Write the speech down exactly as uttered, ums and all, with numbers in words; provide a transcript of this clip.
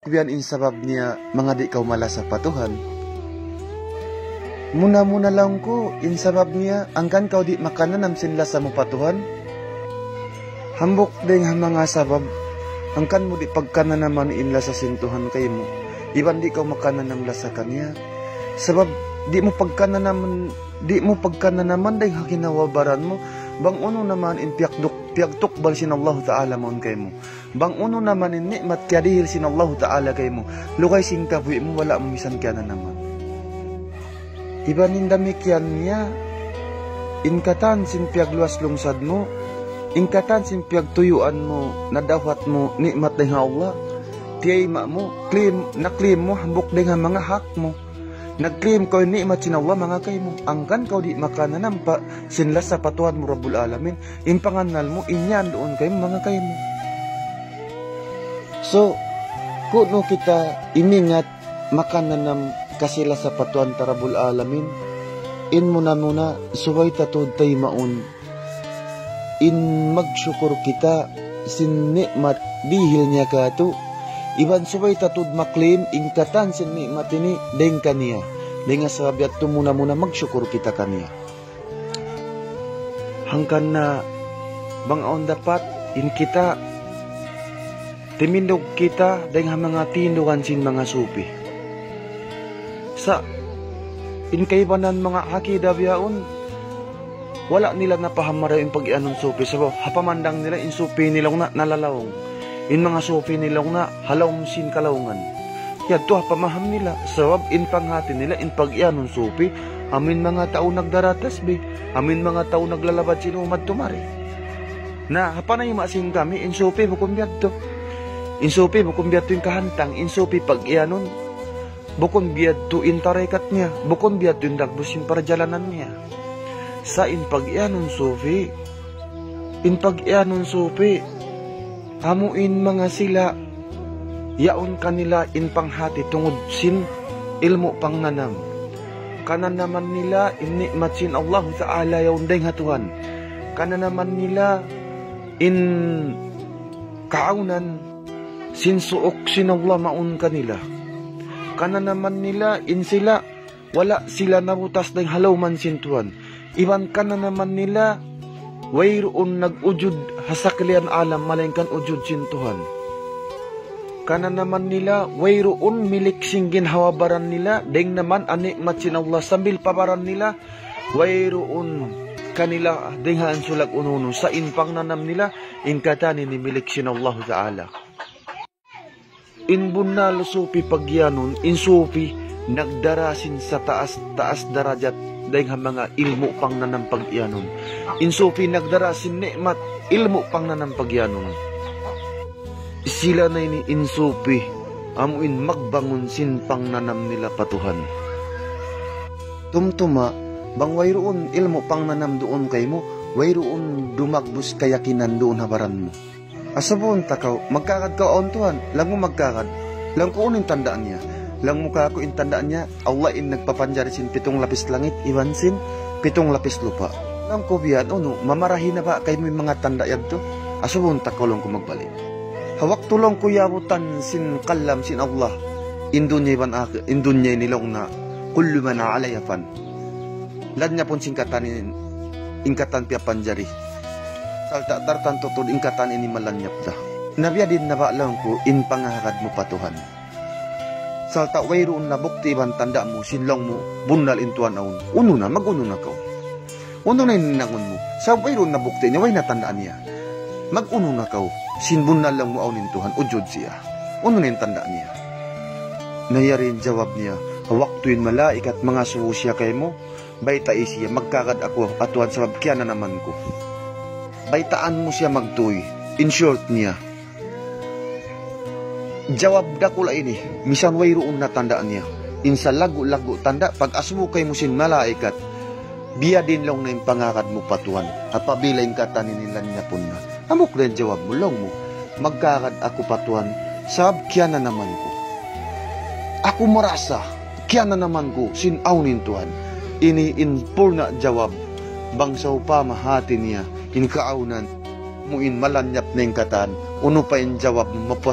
Biya' in sabab niya manga di' kaw malasa pa Tuhan. Muna-muna laung ku, in sabab niya, hangkan kaw di' makananam sin lasa mu pa Tuhan. Hambuuk dayn ha manga sabab, hangkan mu di' pagkananaman in lasa sin Tuhan kaymu. Iban di' kaw makananam lasa kaniya. Sabab, di' mu pagkananaman, di' mu pagkananaman dayn ha ginhawa-baran mu, bang unu na man in piyagduk-, piyagtukbal sin Allahu Ta'ala mawn kaymu. Bang unu na man in ni'mat kiyadihil sin Allahu Ta'ala kaymu. Lugay sin kabuhi' mu, wala' mu misan kiyananaman. Iban in damikkiyan niya, in katan sin piyagluwas lungsad mu, in katan sin piyagtuyuan mu, nadawhat mu, ni'mat dayn ha Allah, tiyayma' mu, claim, na-claim mu, hambuuk dayn ha manga hak mu. Nag-claim kaw in ni'mat sin Allah manga kaymu. Hangkan kaw di' makananam pa sin lasa pa Tuhan mu Rabbul Alamin. In pangannal mu, in yan duun kaymu manga kaymu. So, kunu' kita imingat makananam kasi lasa pa Tuhan ta Rabbul Alamin. In muna-muna, subay ta tuud taymaun in magsukur kita sin ni'mat dihil niya kātu', iban subay ta tuud ma-claim in katan sin ni'mat ini dayn kaniya. Dayn ha sabab yadtu muna-muna magsukur kita kaniya. Hangkan na bang awn dapat in kita, timindug kita dayn ha manga tindugan sin manga sufi. Sa' in kaibanan manga akida bihaun, wala' nila napaham marayaw in pag-iyanun sufi. Sabab ha pamandang nila in sufi nila na nalalaung. In manga sufi nila na ha lawm sin kalaungan. Yadtu ha pamaham nila. Sabab in panghati nila in pag-iyanun sufi, amu in manga tau nagdara tasbih, amu in manga tau naglalabad sin umad tumari. Na, ha panayma' sin kami, in sufi bukun biyadtu. In sufi bukun biyadtu in kahantang, in sufi pag-iyanun. Bukun biyadtu in tarikat niya, bukun biyadtu in dagbus sin parjalanan niya. Sa' in pag-iyanun sufi, in pag-iyanun sufi, amu in manga sila, yaun kanila in panghati tungud sin ilmu' pangnanam. Kananaman nila in ni'mat sin Allahu Ta'ala yaun dayn ha Tuhan. Kananaman nila in kaawnan sin suuk sin Allah mawn kanila. Kananaman nila in sila, wala' sila nabutas dayn ha lawman sin Tuhan. Iban kananaman nila, wayruun nag-ujud ha sakalian alam, malaingkan ujud sin Tuhan. Kananaman nila, wayruun milik sin ginhawa-baran nila, dayn naman ha ni'mat sin Allah sambil pa baran nila, wayruun kanila dayn ha ansulag unu-unu, sa' in pangnanam nila, in katan ini milik sin Allahu Ta'ala. In bunnal sufi pag-iyanun, in sufi nagdara sin sataas-taas darajat dayn ha manga ilmu' pangnanam pag-iyanun. In sufi nagdara sin ni'mat ilmu' pangnanam pag-iyanun. Sila na ini in sufi, amu in magbangun sin pangnanam nila pa Tuhan. Tumtuma, bang wayruun ilmu' pangnanam duun kaymu, wayruun dumagbus kayakinan duun ha baran mu. Asubuhun ta kaw, magkahagad kaw awn Tuhan, laung mu magkahagad. Laung ku unu in tanda' niya. Laung mu kāku' in tanda' niya, Allah in nagpapanjari sin pitung lapis langit, iban sin pitung lapis lupa'. Laung ku biya' unu, mamarahi na ba kaymu in manga tanda' yadtu? Asubuhun ta kaw laung ku magbalik. Ha waktu laung ku yabutan sin kalam sin Allah, in dunya iban akhi-, in dunya ini laung na, كل من عليها فان. Lanyapun sin katan ini, in katan piyapanjari. Sarta' tartantu tuud in katan ini malanyap da. Na biyadiin na ba laung ku in pangahagad mu pa Tuhan. Sarta' wayruun na bukti iban tanda' mu, sin laung mu, bunnal in Tuhan awn. Unu na, mag-unu na kaw. Unu na in hinangun mu. Sa' wayruun na bukti niya, way na tanda' niya. Mag-unu na kaw, sin bunnal laung mu awn in Tuhan, ujud siya. Unu na in tanda' niya. Na yari in jawab niya, ha waktu in malaikat mangasubu siya kaymu, baytai siya, magkahagad aku, ha Tuhan, sabab kiyananaman ku. Baytaan mu siya magtuy. In short niya, jawab dakula' ini, misan wayruun na tanda' niya. In salaggu'-laggu' tanda', pag-asubu kaymu sin malaikat, biyadiin laung na in pangahagad mu pa Tuhan. Apabila in katan ini lanyapun na. Hambuuk da in jawab mu, laung mu, magkahagad aku pa Tuhan, sabab kiyananaman ku. Aku marasa, kiyananaman ku, sin awn in Tuhan. Ini in purna' jawab, bang sawpama hati niya, in kaawnan, mu in malanyap na in katan, unu pa in jawab mu, mapuas